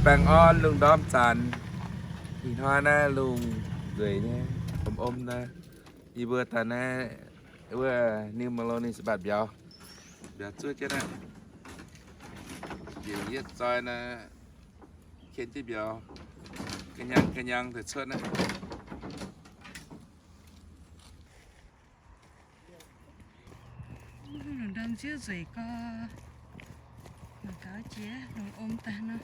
Baengh orn lungh ndorm zanc. Ih hnoi naaiv lungh nzueic nyei, om om naaiv. Yie mbuo daaih naaiv wuov New Melones mbatc mbiauz. Mbiauz zuov jienv naaiv. Njiec yietv zoi naaiv, ken jienv mbiauz, ga'nyang ga'nyang daaih cuotv naaiv. Lungh ndorm nziouv nzueic gorx, mangc gaax jiex lungh om daaih nor.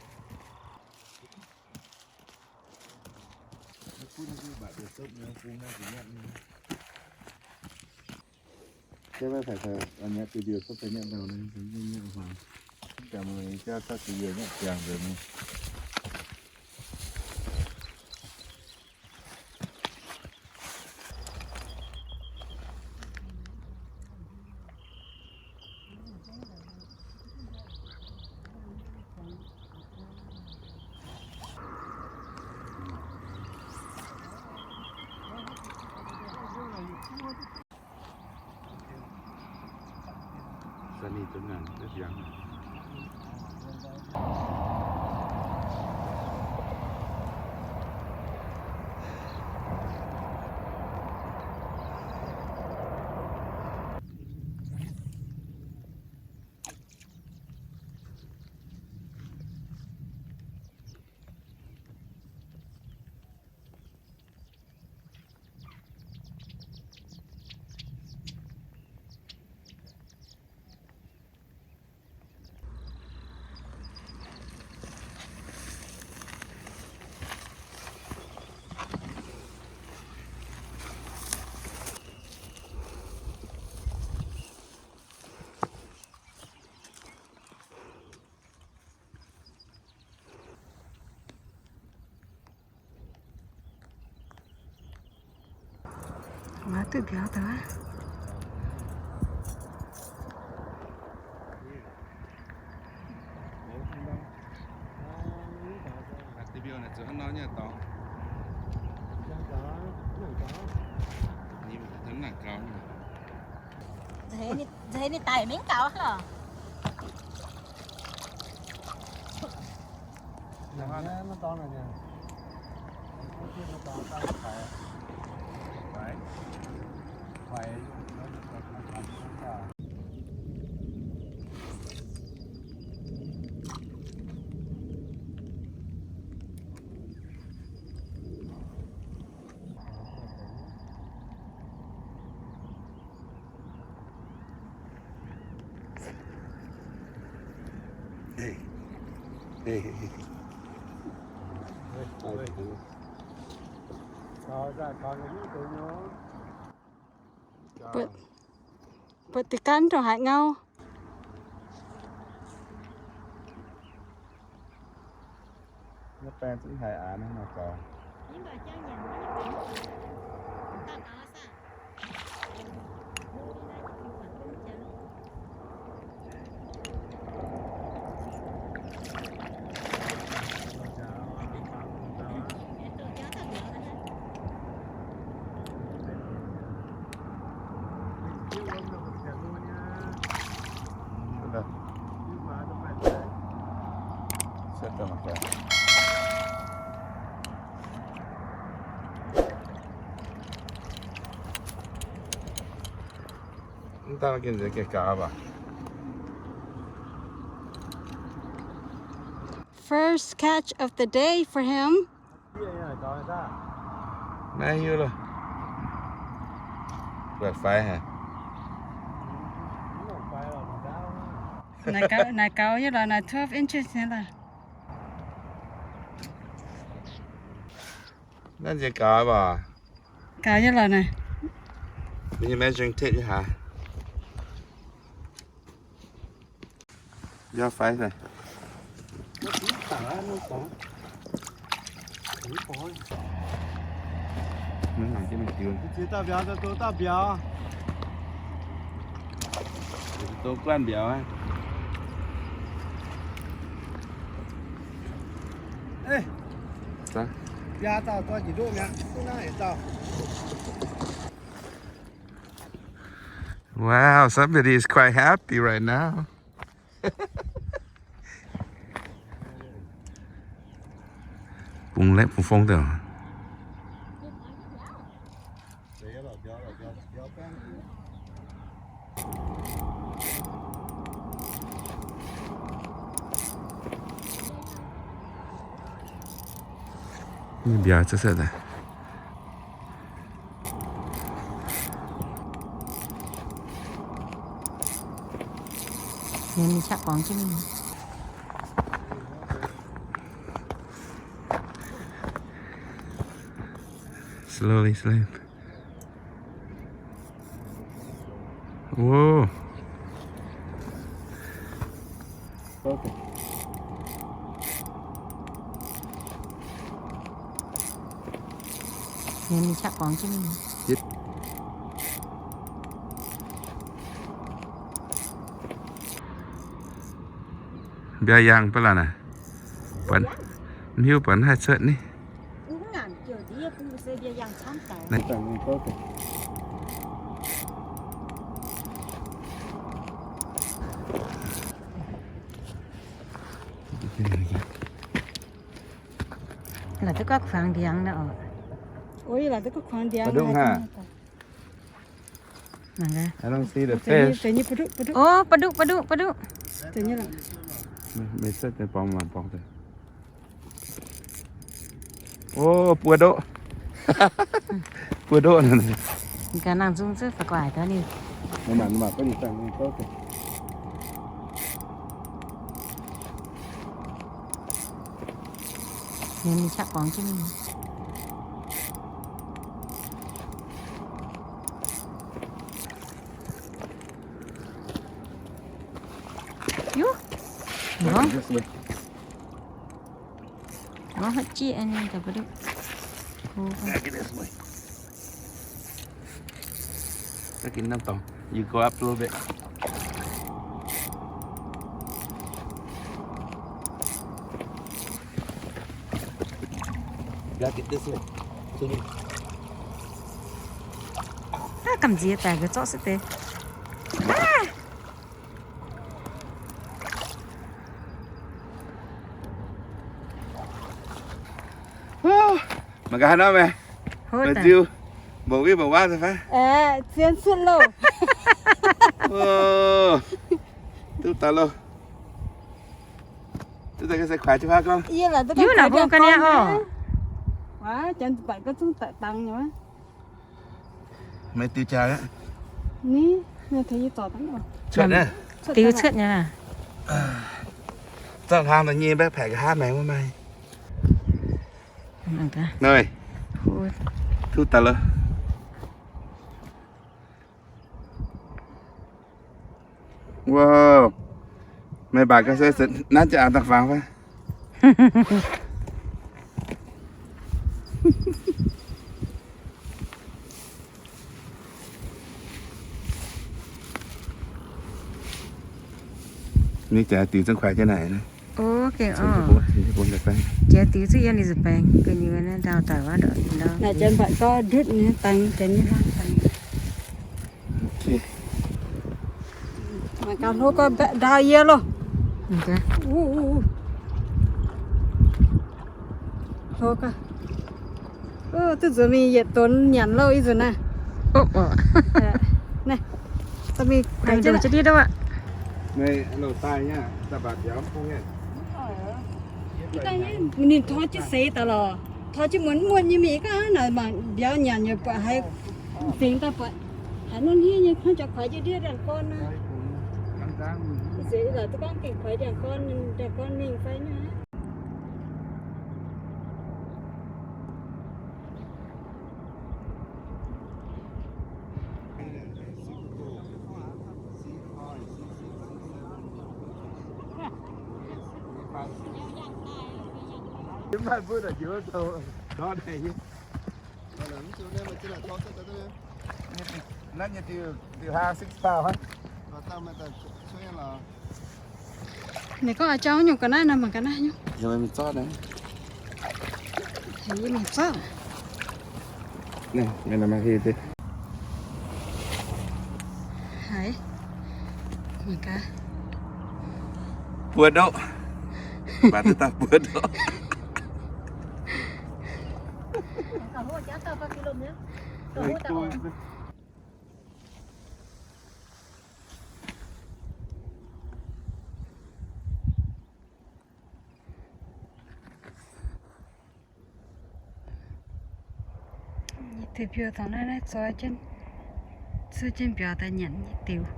Waac duqv mbiauz daaih. Nzengc ninh daic mingh gaux lorqc. Butv, butv deix gaanv ndongc haaix ngau. First catch of the day for him. Naaiv hiuv loh. Guaih faix haic. Naaic gaux, naaic gaux nyei lorqc, naaic twelve inches nyei lorqc. Naaiv nziex gaux mv baac? Gaux nyei lorqc naaic. Ninh measuring tape nyei haaix? Biauv faix daaih. Mv nangc jienv mingh diuh. Ziex dauh mbiauz, dauh mbiauz. Douz guanh mbiauz aqv. Wow, somebody is quite happy right now. Bungx laeqv bungx fong daaih. Mbiauz cuotv daaih. Ninh qaqv borngz jienv mingh. Slowly, slowly. Whoa. Ninh qaqv borngz jienv mingh. Mbiauz yangh ba'laqc naaic. Buatc, mv hiuv buatc naaiv haih cuotv ni. Laaix duqv gorngv kuangx ndiangx nor oc. Oi, laaix duqv gorngv kuangx ndiangx. Mangc gaax. I don't see the fish. Ov, ba'duqv, ba'duqv, ba'duqv. Meih cuotv deix borngz mangc borngz deix. Ov, buo ndoqv. Buo ndoqv. Gaax nangh nzung zuqc fa'guaaic gaax ninh. Ninh qaqv borngz jienv mingh. Yuv. Ngorc haic jieqv nyei ga'ba'duqv. Ov, gamh nziex daic ga'zorqv se deix. Mangc gaax haaix nor meih, meih ziux mbuoqc witv mbuoqc waav daaih fai? Zien cuotv loh. Duqv daaih loh. Duqv daaih ga'se kuaaic jienv fai gorngv. Yie naaic duqv daaih kuaaic jienv gorngv. Janx baac ga'zungv daaih dangx nyei. Meih diux jaax aqv. Cuotv naaiv. Diux cuotv nyei. Zorqv hlang daaih nyei mbaeqv paaic nqa'haav maengx wuov maaih. Naaiv, duqv daaih loh. Wow. Meih baac ga'se naaiv jaax dangh fangx fai? Ninh jaax diux zungv kuaaic jienv naaic. Jaax diux zuqc yiem ninh zuqc baengx gu'nyuoz naaiv ndau daic wuov ndau. Naaic janx baac gorngv ndutv nyei dangx, janx nyei hlang dangx. Mangc gaax hlo gorx ndaauv yie loh. Hlo gorx. Duqv nzuonx mingh yietc donx nyanc louh ih nzunc naaiv. Naaiv, mingh kuaaic jienv. Ninh tor jienv seix daaih lorqc. Tor jienv muonz muonz nyei mingh gaax naaic mangc mbiauz nyanc yaac buatc haiz fingx daaih buatc haaix nor hniev nyei, hnangv jaax kuaaic jienv ndiev ndiangx-gorn naaiv. Zeiz laaix duqv gorngv gengh kuaaic ndiangx-gorn, ndiangx-gorn mingh fai nyei. Ninh gorngv a'jauv nyungc ga'naaiv nor mangc ga'naaiv nyungc. Yie mingh zorqv. Haiz, mangc gaax. Buo ndoqv. Mv baac duqv daaih buo ndoqv. Nyei diuh mbiauz dongh naaiv, naaiv zoi jienv, zuov jienv mbiauz daaih nyanc nyei diuh.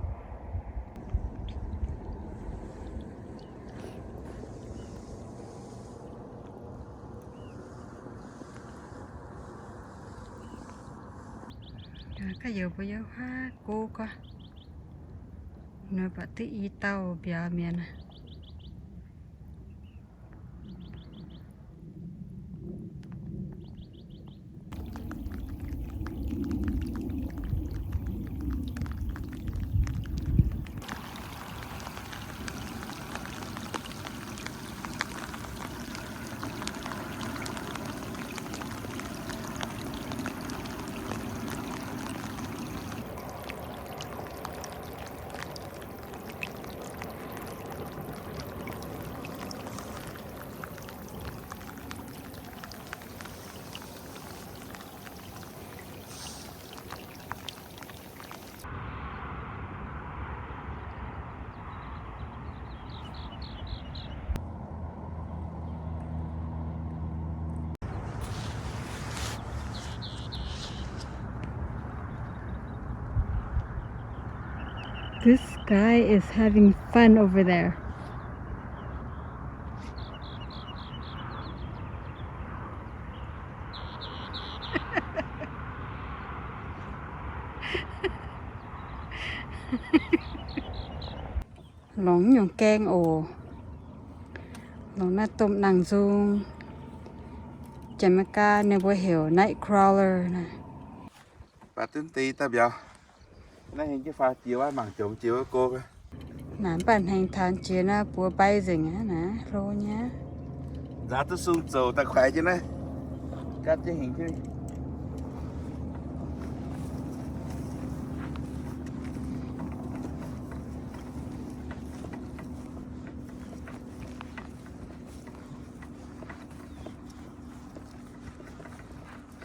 Ga'youz mbuo yiem huaav go gorngv, nor baac duqv i dauh mbiauz mi'aqv. This guy is having fun over there. Longc nyungc gaeng oc. Longc naaiv domh nangh nzung. Janx-Meigaa ninh mbuo heuc night crawler naaiv. Baac duqv deix daaih mbiauz. Naaiv hengx jienv faaux jiex wuov, mangc jomc jiex wuov go. Naaiv mv baac hengx taux jiex naaiv buoz mbai nzengc aqv naaiv, hlo nyei. Nzaaux duqv sung zoux daaih kuaix jienv naaiv. Gapv jienv hengx jienv.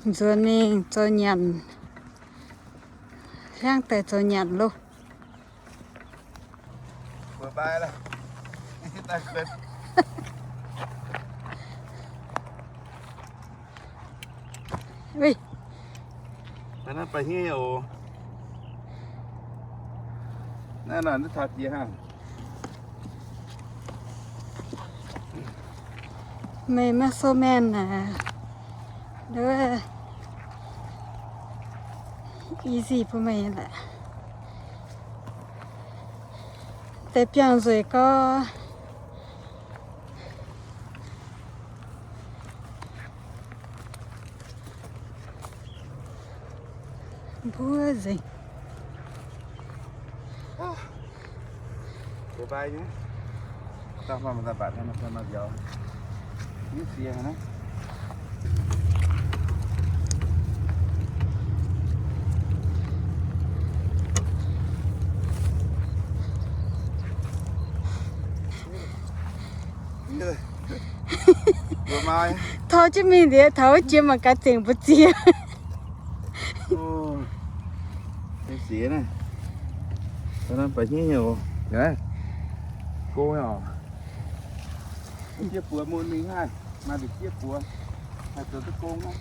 Nzuonx mingh zoux nyanc. Hiaangv daaih zoux nyanc loh. Naaiv ba'hneiv oc. Naaiv nor duqv taux jiex hnangv. Meih maiv sou maengh naaic, easy bun meih lorqc. Deix biangh nzueic gorx. Mbuo nzengc. Mbuo mbai nyei. Dangh maaih mv daaih mbatc hnangv nor, maaih mbiauz. Nyei sie hnangv naaiv. Taux jienv mingh liuz, taux wuov jiex mangc gaax zengc mbu'ziex. Nyei sie naaiv. Da'naaiv ba'hneiv nyei oc. Go nyei oc. Jiex buoz mun mingh haih, maaih nduqc jiex buoz, haih zoux duqv gong aqv.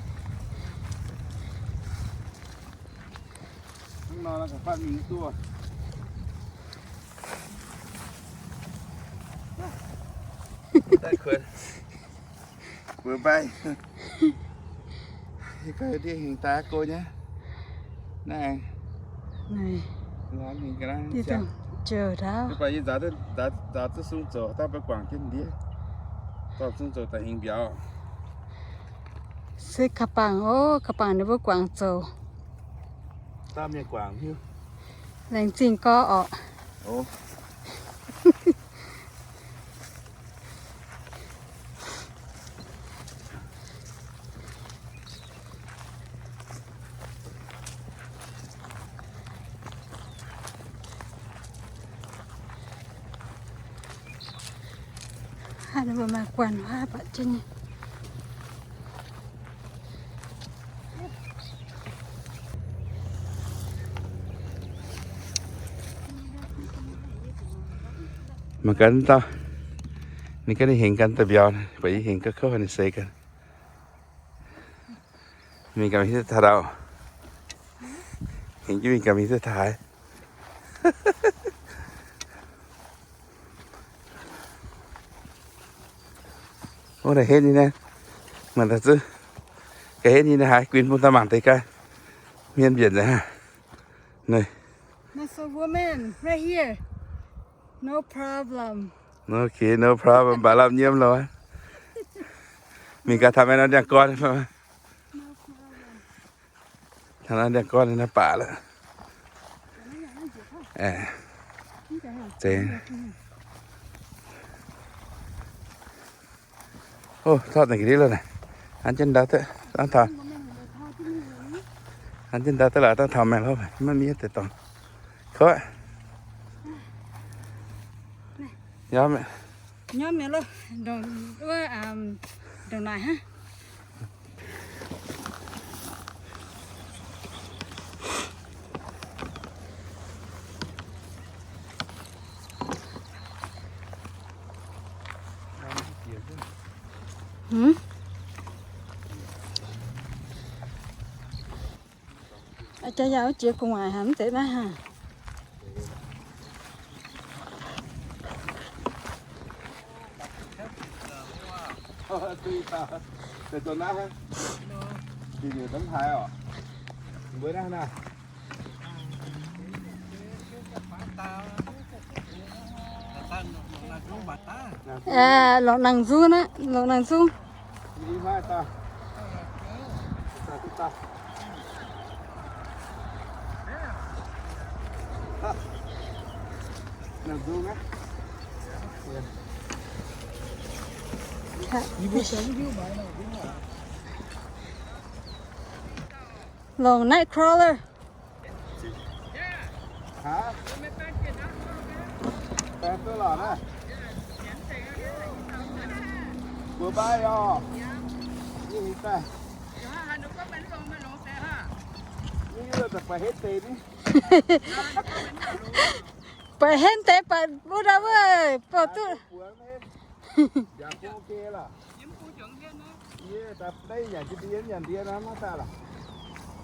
Hnangv nor, ga'faanh mingh duqv. Daaih kuonx. Mbuo mbai. Yie ganh ndiev hingh daaih go nyei. Naaiv aengx. Mv baac yie nzaaux duqv sung zoux, daaih mbuo guangc jienv ndiev. Dorh sung zoux daaih hingh mbiauz. Se ka'bangc oc, ka'bangc ninh mbuo guangc zoux. Laengz zingh gorx orqc. Haaix ninh mbuo maaih guanh huaav baac jienv nyei. Mangc gaax dauh, ninh gaav ninh hengx ganh daaih mbiauz, buatc yie hengx gauh kouv ninh seix ganh. Mingh gaax mingh taux ndau. Hengx jienv mingh gaax mingh taux haaix. Ov, naaiv henv nyei naaiv. Mangc daaih zuqc ga'henv nyei naaiv haaix, guinh bun daaih mangc deix gaax. Mienh mbienc nzengc hnangv. Naaiv. There's a woman right here. No problem. Okay, no problem. Mv baac lamh nyiemv loh. Mingh gaax taux maiv nor ndiangx-gorn. No problem. Taux nor ndiangx-gorn naaiv baac lorqc. Aeqv, zeiz. Ov, taux naaic ga'ndiev loh naaic. An jienv ndau duqv, dangh taux. An jienv ndau duqv laaix dangh taux maengx hlopv, maiv miev deix dorngx. Kov. Nyormv mi'aqv. Nyormv mi'aqv loh. Ndongc, ndongc naaic hnangv. Hm? Aa, jaax yaac jiex gu'nguaaic haic mv deix naaiv haic. Aa, lorqc nangh nzung naaiv, lorqc nangh nzung. Longc night crawler. Hả? Mbuo baav oc. Yie heuc daaih. Yie yie daaih ba'henv deix ni. Ba'henv deix ba'buv ndau wuov, ba'duqv. Yie daaih naaiv nyanc jienv ndie, nyanc ndie nor maiv daaih lorqc.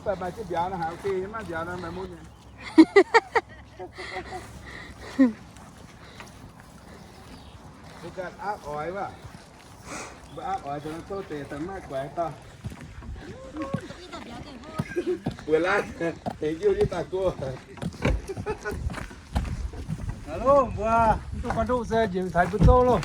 Daaih maaih jienv mbiauz nor haiz ok, maiv mbiauz nor maaih mun nyei. Mbuo ganh aapv oix wuov. Mbuo aapv oix daaih tov deix daaih maiv guaix dauh. Mbuo laanh tengx jiuv nyei daaih go. Alo, mbuo mv duqv guanh duqv se njiec taux mbuo zouv loh.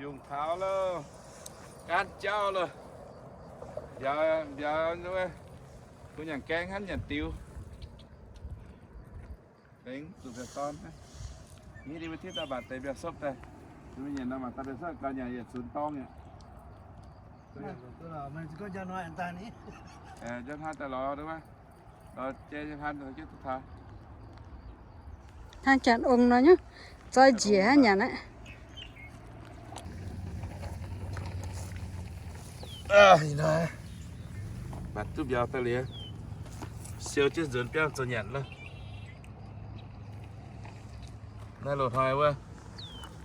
Mbiungc taux loh, gaanv jauv loh. Mbiauz, mbiauz, mbuo nyanc gaeng hnangv nyanc diux. Dengx zuqc mbiauz dorn. Nyiv ninh mbuo tipv daaih mbatc deix mbiauz sopv daaih. Ninh mbuo nyanc nor mangc daaih mbiauz sopv gauh nyanc yietc zunc dorng aqv. Njang hnoi daaih lorz duqv wuov. Lorz jai nyei hnoi daaih jienv duqv taux. Hnangv janx ong nor nyungc, zoi njiec hnangv nyanc aqv. Ih hnoi mbatc duqv mbiauz daaih liuz, siou jienv nzuonx biauv zoux nyanc loh. Naaiv loz-hnoi wuov,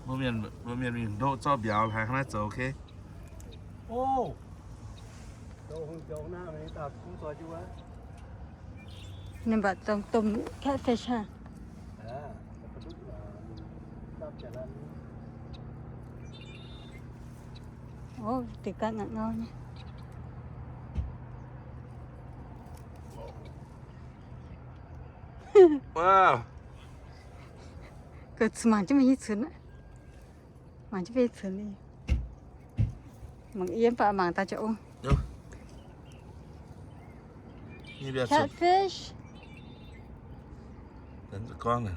mbuo mienh, mbuo mienh mingh ndoqv zorqv mbiauz haiz hnangv naaiv zoux ok. Ninh mbatc dongh domh catfish hnangv. Ov, deix ganh ngangv ngau nyei. Wow. Ga'zunc mangc jienv mingh nyei cunx aqv. Mangc jienv mingh cunx. Mangc yie mv baac mangc daaih jiex ong. Catfish. Gorngv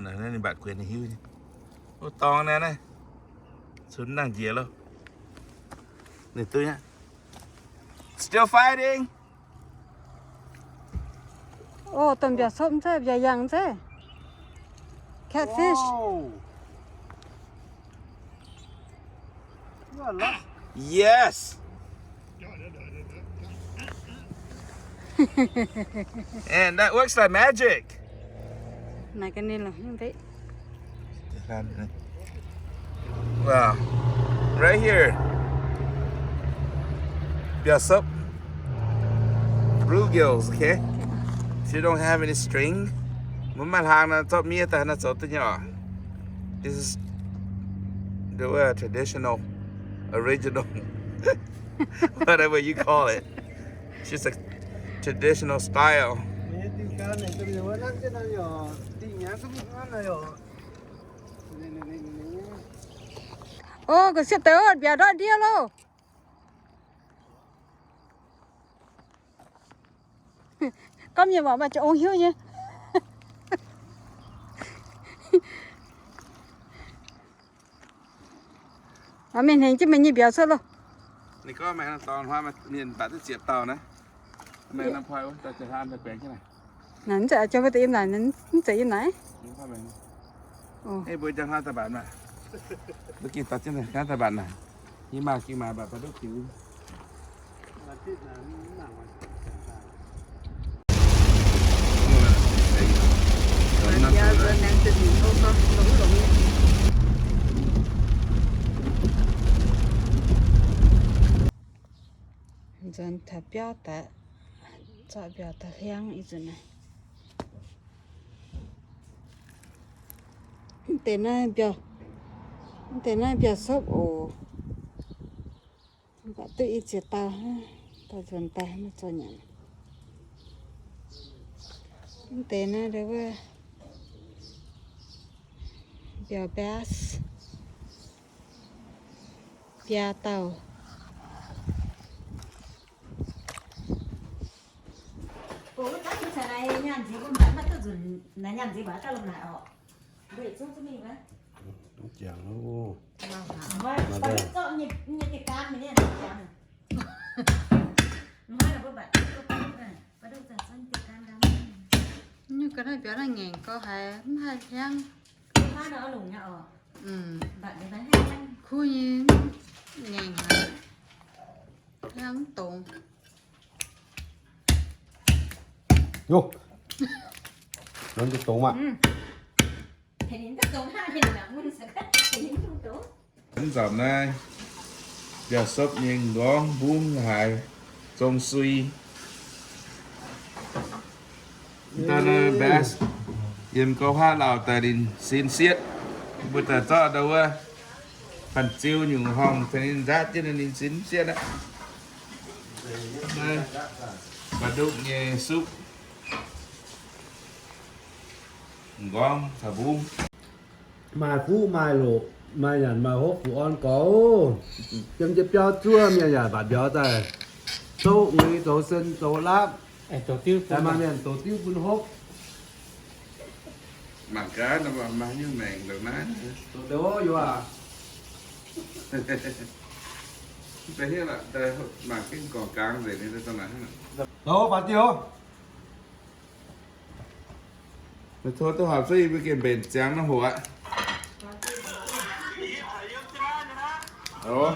naaic, ninh mbatc guenx ninh hiuv nyei. O, dorngx naaiv naaiv, cunx nangh njiec loh. Ninh duqv aqv. Still fighting. O, domh mbiaauc sopv zeiv, mbiaauc yangh zeiv. Catfish. Yes. And that works like magic. Naaic ga'naaiv lorqc, mv baac. Wow. Right here. Mbiaauc sopv. Bluegills, okay? If you don't have any string, mv maaih hlang nor, zorqv miev daaih naaiv zoux duqv nyei oc. This is the, uh, traditional, original, whatever you call it. It's just a traditional style. O, ga'sie deix mbiaauc ndortv ndiev loh. Gorngv mienh waac maaih za'ong hiuv nyei. Mingh hengx jienv meih nyei mbiauz cuotv loh. Ninh gorngv meih dorngx hnoi mienh mbatc duqv ziepc dauh naaiv. Meih norm poi wuov, daaih jaa-haan daaih baengx jienv naaic. Naaic, mv zeiz jauv mbuo daaih yiem naaic, mv zeiz yiem naaic. Ei, mbuo jaa-haan daaih mbatc maah. Mbuo gengh dorh jienv naaiv daaih mbatc naaic. Yie maah gengh maah mbatc ba'duqv diuc. Nzuonx taux biauv daaih, zorqv mbiauz daaih hliangv ih zanc naaiv. Mv deix naaiv mbiauz, mv deix naaiv mbiauz sopv oc. Mv baac duqv i ziex dauh, dauh nzuonx daaih maiv zoux nyanc. Mv deix naaiv ndau wuov mbiauz bass, biaa dauh. Nyungc ga'naaiv biaux naaiv ngaengc gau haic, mv haih hliangv. Kuv nyei, ngaengc haic, hliangv mv dongz. Yoh. Nonc duqv dongz maah. Mv nzamc naaiv, mbiauz sopv nyei m'nqorngv mbungv haaix, zong sui. Daaih naaiv bass, yiem gouv haav lauh daaih ninh sin sietv. Mbuo daaih zorqv ndau wuov banh ziu nyungc horngh tengx ninh nzaatv jienv ninh sin sietv aqv. Naaiv ba'nduqv nyei supv. M'nqorngv caux mbungv. Maaih fuqv maaih loqc, maaih nyanc maaih hopv, fu'orn gorx. Yiem jienv biauv zuov mienh yaac mbatc mbiauz daaih. Zouv ngui, zoux sen, zoux laapv. Maaih mienh doqc diuv bun hopv. Mangc gaax, maaih nyungc maengc ndongc naaiv. Doqc doqc yuoqc. Mangc gengh gorngv gaang nzengc nyei, dongh naaiv. Doqc faaux diuh. Meih tov duqv horpc cuotv yie mbuo gengh mbenc ziangx naaiv hoc aqv. Oc.